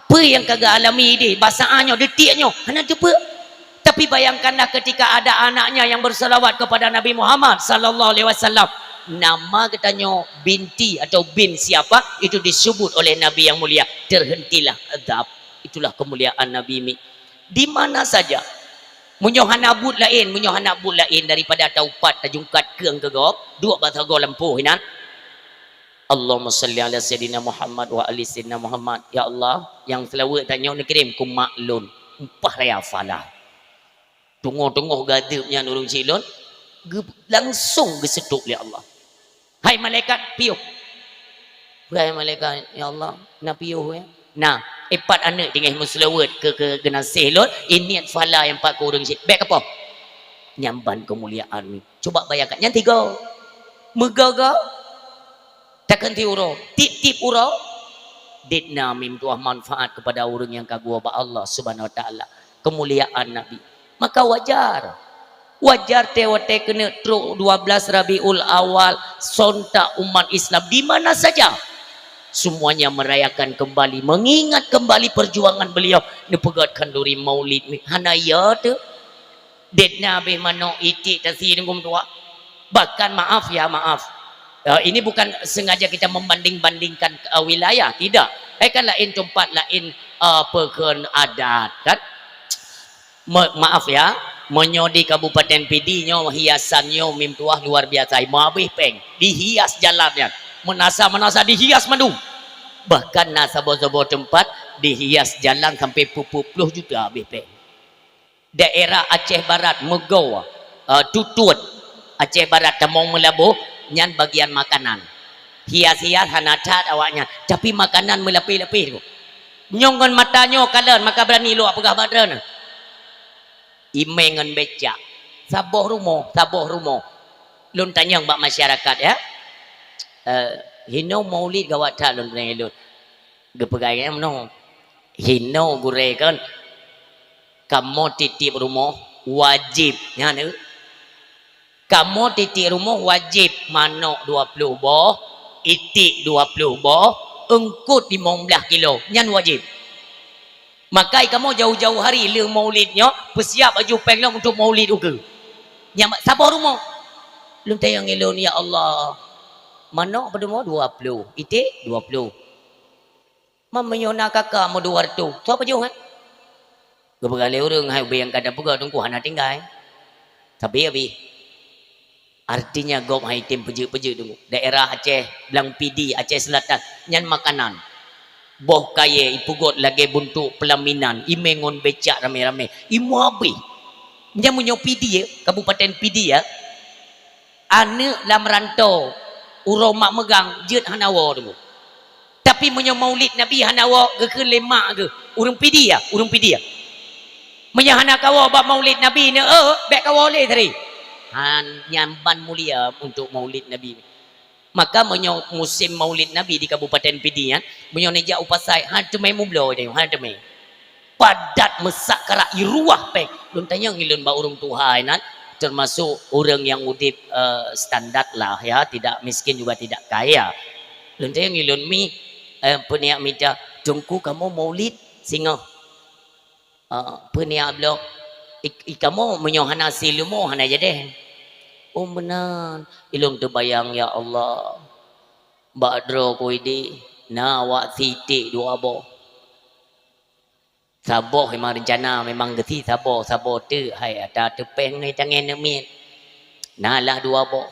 Peue nyang ka geualami ideh, bak saát nyoe, detik nyoe, hana teupeue. Tapi bayangkanlah ketika ada anaknya yang berselawat kepada Nabi Muhammad sallallahu alaihi wasallam. Nama geutanyoe binti atau bin siapa, itu disebut oleh Nabi yang mulia. Terhentilah azab. Itulah kemuliaan Nabi mi. Di mana saja. Meunyoe hana buet laén, meunyoe hana buet laén daripada taupat tajungkat keueng keu gob, duek bak sagoe lampôh inan. Allahumma shalli ala Sayyidina Muhammad wa ali Sayyidina Muhammad. Ya Allah, nyang seulaweuet tanyoe neukirém keu mak lôn, upah raya fala. Teungoh-teungoh gadeueb nyan ureuëng syik lôn, geu-, langsong geuseutôk lé Allah. "Hai malaikat, piôh." "Hai malaikat, ya Allah, na piôh, ya?" "Na, ipat aneuëk tinggai meuseulaweuet keu, keu geunaséh lôn, iniet fala nyang pat keu ureuëng syik. Bék kapoh." Nyan ban keumuliaan nyoe. Cuba bayangkan, nyan tiga. Meugaga, takheun tiep uroe, tiep-tiep uroe, dit na meutuah manfaat kepada ureuëng nyang ka geuwoe bak Allah Subhanahu wa Taala. Keumuliaan Nabi. Maka wajar. Wajar teuh watée keuneuk trok dua belas Rabiul Awal, sontak umat Islam di mana saja. Semuanya merayakan kembali, mengingat kembali perjuangan beliau. Neupeugöt khanduri maulid ni. Hana ya teuh. Det na habéh manok iték tasi deungon tuha. Bahkan maaf ya, maaf. Eh, ini bukan sengaja kita membanding-bandingkan, eh, wilayah, tidak. Eh, kan laén teumpat, laén, eh, peukon adat, kan? Me-, maaf ya, meunyoe di Kabupaten Pidie nyoe hiasan nyoe mim tuah luar biasa, meuhabéh péng, dihias jalan nyan. Meunasah-meunasah dihias mandum. Bahkan na saboh-saboh teumpat dihias jalan sampai peuet ploh juta habéh péng. Daerah Aceh Barat, Meugöh, eh, Tutuet, Aceh Barat, tamong Meulaboh, nyan bagian makanan. Hias-hias hana that awaknyan, tapi makanan meulapéh-lapéh tu. Nyong ngon mata nyoe kalon, maka berani lôn peugah bak droeneuh. Imé ngon becak. Saboh rumoh, saboh rumoh. Lôn tanyong bak masyarakat, ya. Eh, hinoe maulid gawat that lôn tanyong lôn. Geupeugah lagèe nyoe meunoe, "Hinoe gurèe kon, kamoe tiep-tiep rumoh wajéb." Nyan, eh. Kamoe tiep-tiep rumoh wajéb manok dua ploh boh, iték dua ploh boh, eungkot limong blaih kilo. Nyan wajéb. Maka kamoe jauh-jauh hari lheueh maulid nyoe, peusiap baju péng lom untuk maulid ukeue. Nyan saboh rumoh. Lôn tanyong lé lôn, "Ya Allah, manok padum boh?" "Dua ploh." "Iték?" "Dua ploh." "Ma meunyoe na kaka meudua reutôh, soe pajoh, eh?" Geupeugah lé ureueng, "Hai, ubé nyang ka tapeugah Teungku hana tinggai." Tapi habéh. Artinya gob han item peujeuet-peujeuet Teungku. Daerah Aceh, Blang Pidie, Aceh Selatan, nyan makanan. Boh kayèe ipeugot lagèe buntok pelaminan, imé ngon becak ramé-ramé, imua habéh. Nyan meunyoe Pidie, Kabupaten Pidie, ya. Aneuk lam rantô, uroe mak meugang, jeuet hana woe Teungku. Tapi meunyoe maulid Nabi hana woe, geukheun lé mak geuh, ureueng Pidie ya, ureueng Pidie ya. Meunyoe hana kawoe bak maulid Nabi nyoe, eh, bèk kawoe lé tadi. Han, nyan ban mulia untuk maulid Nabi. Maka meunyoe musim maulid Nabi di Kabupaten Pidie nyan, meunyoe neujak u pasai, han teumé mubloe tanyoe, han teumé. Padat meusak karak iruwah péng. Lôn tanyong ilôn bak ureueng tuha inan, termasuk ureueng nyang udép, eh, standar lah ya, tidak miskin juga tidak kaya. Lôn tanyong ilôn mi, eh, peuniat mita, "Teungku kamoe maulid singoh." "Ah, peuniat bloe, i, i kamoe meunyoe hana si leumo hana jadèh." "Oh meunan." Ilôn teubayang, "Ya Allah, bak droe ku idéh na awak si iték dua boh." Saboh memang rencana, memang geusi saboh, saboh teuk hai ata teupeng ngon tangen neumiet. Na lah dua boh.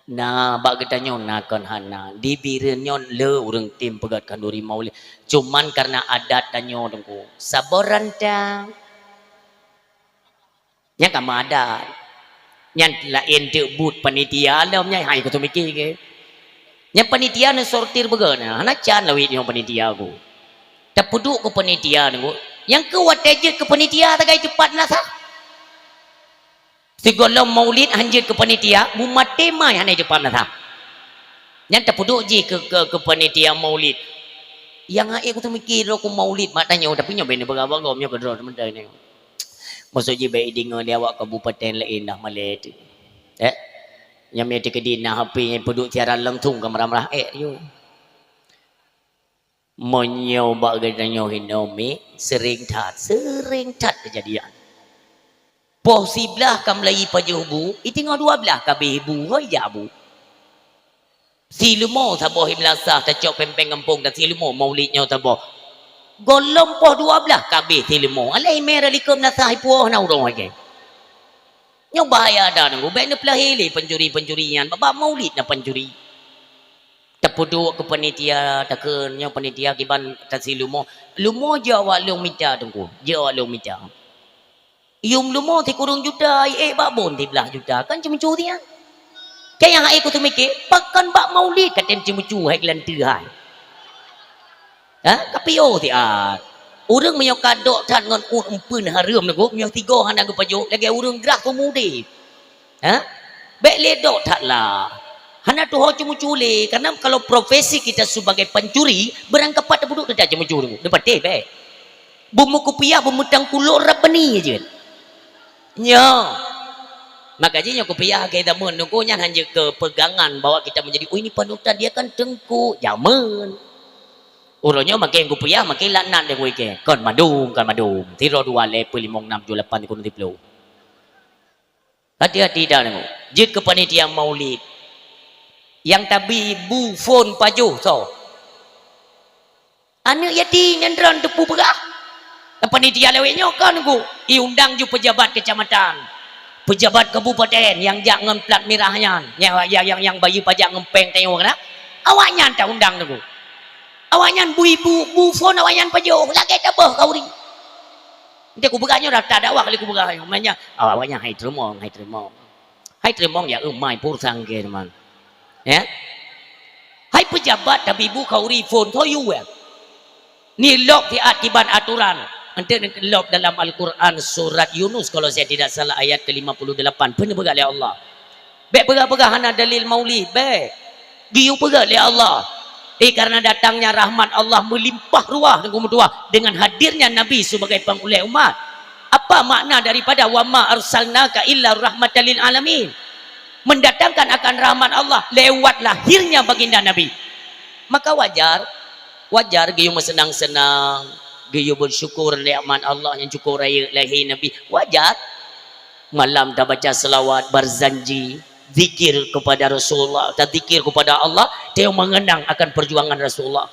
Na bak geutanyoe na kon hana. Di Bireuen nyoe le ureueng tem peugöt khanduri maulid. Cuman karena adat tanyoe Teungku. Saboh rantang. Nyan ka meuadat. Nyan laén teuk buet panitia lom nyan, hai kuteumiké keu. Nyan panitia neusortir beugöt nyan, hana can lawét nyoe panitia ku. Tapeuduek keu panitia nyoe, nyang keu watèe jeuet keu panitia tagai teupat meunasah. Sigohlom maulid han jeuet keu panitia, bumaté mai hana teupat meunasah. Nyan tapeuduek jih keu, keu, keu panitia maulid. Nyang hai kuteumiké droe keu maulid mak tanyoe, tapi nyoe bèk neupeugah bak gob nyoe keu droe seumeuntara nyoe. Maksud jih bèk ideungoe lé awak kabupaten laén dah malèe teuh. Eh? Nyang meuteukedi na H P nyang peuduek siaran langsung ka meurah-meurah ék yue. Meunyoe bak geutanyoe hinoe mi, sering that, sering that keujadian. Poh siblaih ka meulayi pajoh bu, iteungoh dua blaih ka abéh bu, hôi jak bu. Si leumo saboh i meunasah tacok péng-péng gampông dan si leumo maulid nyoe saboh. Gohlom poh dua blaih ka abéh si leumo. Alah imè ra likot meunasah ipuwoe hana ureueng lagèe. Nyoe bahaya that Teungku. Bèk neupeulahé lé pancuri-pancuri nyan. Bak, bak maulid na pancuri. Tapeuduek keu panitia, takheun nyoe panitia kiban tasi leumo. Leumo jeuet awak lôn mita Teungku. Jeuet awak lôn mita. Yum leumo sikureueng juta, ék bak bon siblaih juta, kan ceumeucue siat. Keu nyang hai kuteumiké, pakon bak maulid ka tem ceumeucue hai geulanteue hai. Ha? Ka piôh siat. Ureueng meunyoe ka dok that ngon uet eumpeuen hareuem lagoe, meunyoe sigoe hana geupajoh, lagèe ureueng grah seumeu udép. Ha? Bèk lé dok that lah. Hana tuho ceumeucue lé, karena kalau profesi kita sebagai pancuri, beurangkapat tapeuduek teutab ceumeucue, neupatéh bèk. Beumeukupiah, beumeutangkulot rab bani jeuet. Nyoe. Maka jih nyoe kupiah lagèe jameun nyoe nyan hana jeuet keu pegangan bahwa kita menjadi, "Oh, ini panutan, dia kan teungku." Jameun. Uroe nyoe makin kupiah, makin laknat lé kuikèe. Kon mandum, kon mandum. Sidroe dua lhèe peuet limong nam tujoh lapan sikureueng siplôh. Hati-hati dah nyoe. Jeuet keu panitia maulid. Nyang tabi bu phôn pajoh soe? Aneuk yatim nyang droen teupeu peugah. Panitia lawét nyoe kon nyoe, iundang ju pejabat kecamatan, pejabat kabupaten nyang jak ngon plat mirah nyan, nyang, nyang, nyang, nyang bayeue pajak ngon péng tanyoe keunan. Awaknyan taundang nyoe. Awaknyan bui bu, bu phôn awaknyan pajoh, lagèe taböh khauri. Enteuk kupeugah nyoe dah tadakwah kali kupeugah nyoe. Maknanya, awaknyan hai teurimong, hai teurimong. Hai teurimong ya, eumai pur sangke teman. Ya. Hai pejabat tabi bu khauri phôn tho yu ya. Ni lok siat kiban aturan. Enteuk lok dalam Al-Quran surat Yunus kalau saya tidak salah ayat ke lima puluh delapan. Peue neupeugah lé Allah? Bèk peugah-peugah hana dalil maulid, bèk. Geuyue peugah lé Allah. Eh, karena datangnya rahmat Allah melimpah ruah dan kemudian dengan hadirnya Nabi sebagai pengulèe umat. Apa makna daripada wa ma arsalnaka illa rahmatan lil alamin? Mendatangkan akan rahmat Allah lewat lahirnya baginda Nabi. Maka wajar, wajar geuyue meuseunang-seunang, geuyue bersyukur nikmat Allah nyang cukup rayeuk lahé Nabi. Wajar. Malam tabaca selawat, barzanji, zikir kepada Rasulullah, tazikir kepada Allah, tanyoe mengenang akan perjuangan Rasulullah.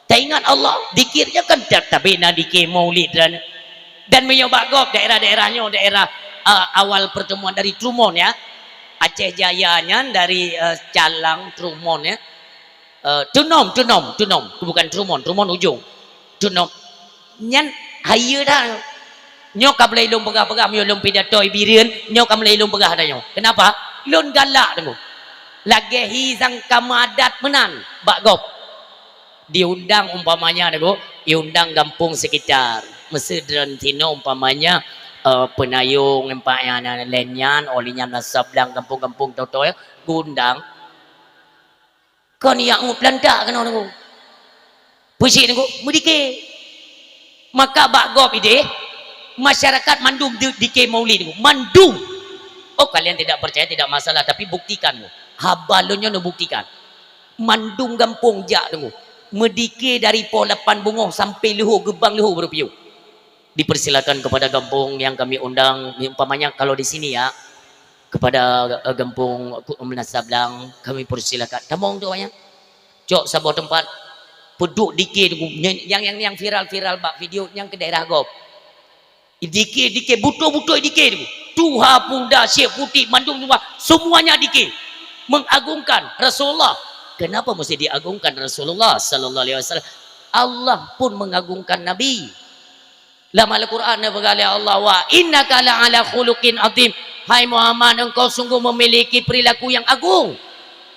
Taingat Allah, zikirnya kan ta-, tabina zikir maulid dan, dan meunyoe bak gob daerah-daerah nyoe, daerah, eh, awal pertemuan dari Trumon ya. Aceh Jaya nyan dari, eh, Calang Trumon ya. Eh, Tunom, Tunom, Tunom. Bukan Trumon, Trumon ujong. Tunom. Nyan hayeue dah. Nyoe ka mulai lôn peugah-peugah, meunyoe lôn pidato i Bireuen, nyoe ka mulai lôn peugah dah nyoe. Kenapa? Lôn galak teungku. Lagèe hi sang ka meuadat meunan bak gob. Diundang umpamanya teungku, diundang gampông sekitar. Meuseu droen sinoe umpamanya, eh, Peunayong, umpamanya laén nyan, oh lheueh nyan Meunasah Blang, gampông-gampông toe-toe, geuundang. Kon nyang ngut lantak keunoe teungku. Peue cit teungku, meudike. Maka bak gob idéh, masyarakat mandum di-, dike maulid teungku. Mandum. Oh, kalian tidak percaya, tidak masalah, tapi buktikan teungku. Haba lôn nyoe neubuktikan. Mandum gampông jak teungku. Meudike dari poh lapan beungoh sampai leuhô, geubang leuhô baru piôh. Dipersilakan kepada gampông yang kami undang, umpamanya kalau di sini ya, kepada, eh, gampông Meunasah Blang, kami persilakan. Tamong tu awaknyan. Cok saboh teumpat, peuduek dike teungku. Nyang, nyang, nyang viral-viral bak video nyang keu daerah gob. Dike, dike, beutôi-beutôi dike teungku. Tuha, pemuda, syekh, putik, mandum tuha, semuanya dike. Mengagungkan Rasulullah. Kenapa mesti diagungkan Rasulullah sallallahu alaihi wasallam? Allah pun mengagungkan Nabi. Lam Al-Quran neupeugah lé Allah, "Wa innaka la'ala khuluqin azim." Hai Muhammad, engkau sungguh memiliki perilaku yang agung.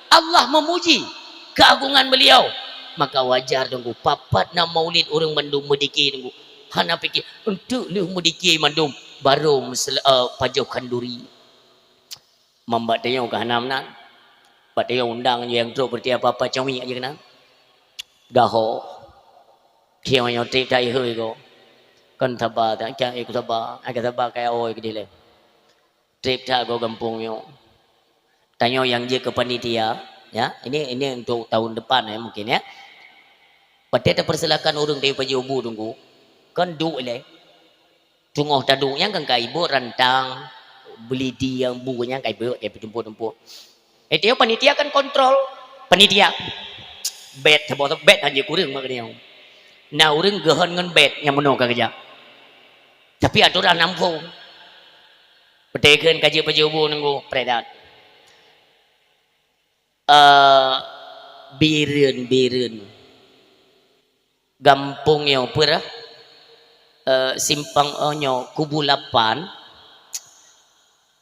Allah memuji keagungan beliau. Maka wajar teungku, papat na maulid ureueng mandum meudike teungku. Hana pike, enteuk lheueh meudike mandum, barô meusel-, eh, pajoh khanduri. Mam bak tanyoe ka hana meunan. Bak tanyoe undang nyang trok berarti apa-apa cawik aja keunan. Gaho. Tiang nyoe trép that ihôi ko. Kon saba, tak kira ikut saba. Agak saba kaya oi ke dileh. Trép that go gampông nyoe. Tanyoe nyang jeuet keu panitia, ya. Ini, ini untuk tahun depan ya mungkin ya. Watèe tapersilakan ureueng dari Pajoh Bu teungku. Kon duek ilèe. Teungoh taduek nyan kan ka ibot rantang, beuliti nyang bu nyan ka ibot, ka ipeutumpôk-tumpôk. Eh, tiep panitia kan kontrol. Panitia. Bèt, saboh bèt hana kureueng mak geutanyoe. Na ureueng geuhon ngon bèt nyang meunoe ka geujak. Tapi atoran na muphom. Peuteukheun ka jeuet Pajoh Bu nunggu predat. Eh, Bireuen, Bireuen. Gampông nyoe peue rah? Eh, simpang, oh, nyoe Kubu Lapan.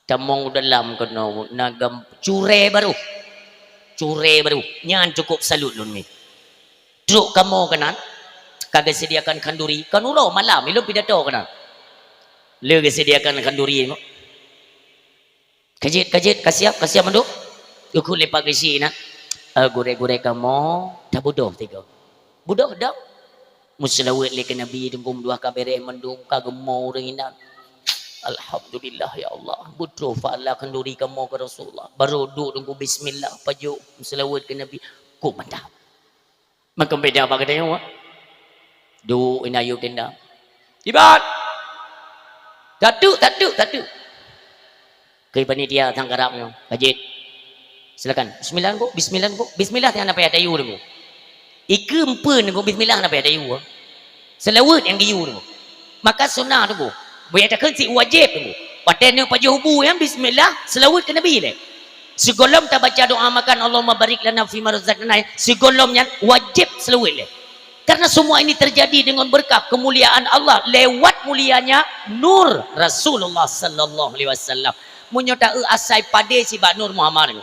Tamong u dalam keunoe na gam-, Curé Barôh. Curé Barôh. Nyan cukup salut lôn mi. Trok kamoe keunan, ka geuseudiakan khanduri. Kan uroe malam, ilôn pidato keunan. Le geuseudiakan khanduri. Ka jeuet, ka jeuet, ka siap, ka siap mandum. Geukheun lé Pak Geuchik na. Eh, gurèe-gurèe kamoe, tabeudôh tiga. Beudôh dong. Meuseulaweuet lé keu Nabi, teungku, dua ka bèrèh mandum, ka geumo ureueng inan. Alhamdulillah, ya Allah. Beutroh pahala khanduri kamoe keu Rasulullah. Barô duek Teungku, bismillah, pajoh seulaweuet keu Nabi. Kok mantap. Maka beda bak geutanyoe. Duek ina yub tenda. Iban. Tateuk, tateuk, tateuk. Keu panitia sang karab nyoe, Kak Jid. Silakan. Bismillah, Teungku. Bismillah, Teungku. Bismillah, tiang na payah tayue, Teungku. Ikeu empeuen, Teungku. Bismillah, na payah tayue. Seulaweuet nyang geuyue, Teungku. Maka sunnah, Teungku. Buya takheun cit wajéb, Teungku. Watée neupajoh bu nyan, bismillah, seulaweuet keu Nabi lé. Sigohlom tabaca doa makan, Allahumma barik lana fima razaqtana, sigohlom nyan wajéb seulaweuet lé. Karena semua ini terjadi dengan berkat kemuliaan Allah lewat mulianya nur Rasulullah sallallahu alaihi wasallam. Meunyoe ta-eu asai padé sibak Nur Muhammad.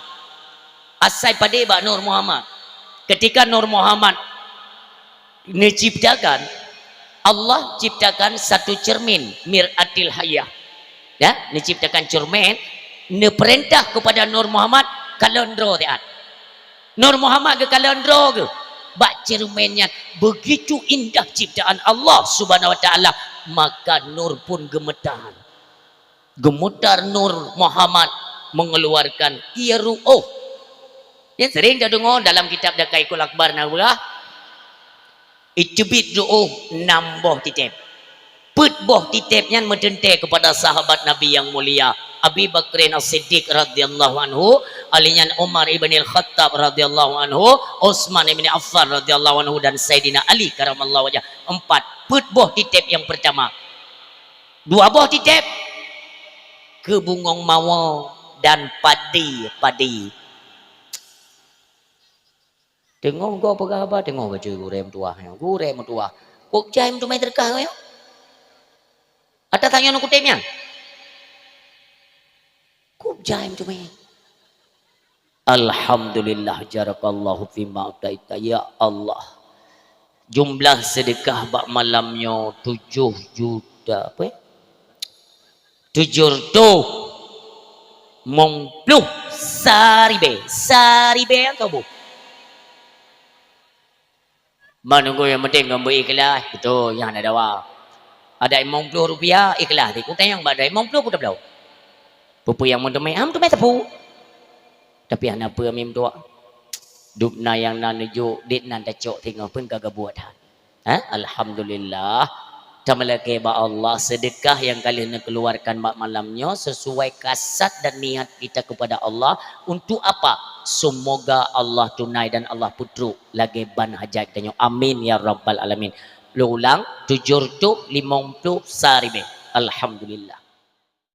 Asai padé bak Nur Muhammad. Ketika Nur Muhammad neuciptakan, Allah ciptakan satu cermin, mir'atil hayah. Ya, neuciptakan cermin, neupeurintah kepada Nur Muhammad kalon droe siat. Nur Muhammad geukalon droe geuh bak cermin nyan, begitu indah ciptaan Allah Subhanahu wa Taala, maka nur pun gemetar. Gemetar Nur Muhammad mengeluarkan ie ru'uh. Nyang sering tadeungoe dalam kitab Daqaiqul Akhbar na peugah, iteubiet ru'uh nam boh titép. Peuet boh titép nyan meuteuntée keupada sahabat Nabi nyang mulia, Abi Bakrin As-Siddiq radhiyallahu anhu, ali nyan Umar ibn Al-Khattab radhiyallahu anhu, Utsman ibn Affan radhiyallahu anhu, dan Saidina Ali karamallahu wajhah. Empat. Peuet boh titép nyang peurtama. Dua boh titép, keu bungong mawö dan padi-padi. Teungoh gob peugah haba, teungoh bacut gurée meutuwah nyoe. Gurée meutuwah. Kok jai meuteumé teureukah nyoe? Ata tanyoe kutem nyan. Kok jai meuteumé. Alhamdulillah, jarakallahu fima ataita. Ya Allah. Jumlah seudeukah bak malam nyoe tujoh juta, apa? Tujoh reutôh limong ploh saribée. Saribée nyang ka boh. Meununggu nyang penting ngon beu ikhlas, beutôi, nyang hana dawa. Ada limong ploh rupiah, ikhlas. Di kutem nyang bak ada limong ploh, kutem ploh. Peue-peue nyang meuteumé, ah, meuteumé teupeu. Tapi hana peue mim tuak. Dubna nyang na neujok, dit nan tacok singoh pun ka gabuet that. Ha? Alhamdulillah. Tameulakée bak Allah, seudeukah nyang ka lheueh neukeuluarkan bak malam nyoe sesuai kasat dan niat kita kepada Allah. Untuk apa? Semoga Allah tunai dan Allah peutrok lagée ban hajat geutanyoe. Amin ya rabbal alamin. Lôn ulang, tujoh reutôh limong ploh saribée. Alhamdulillah.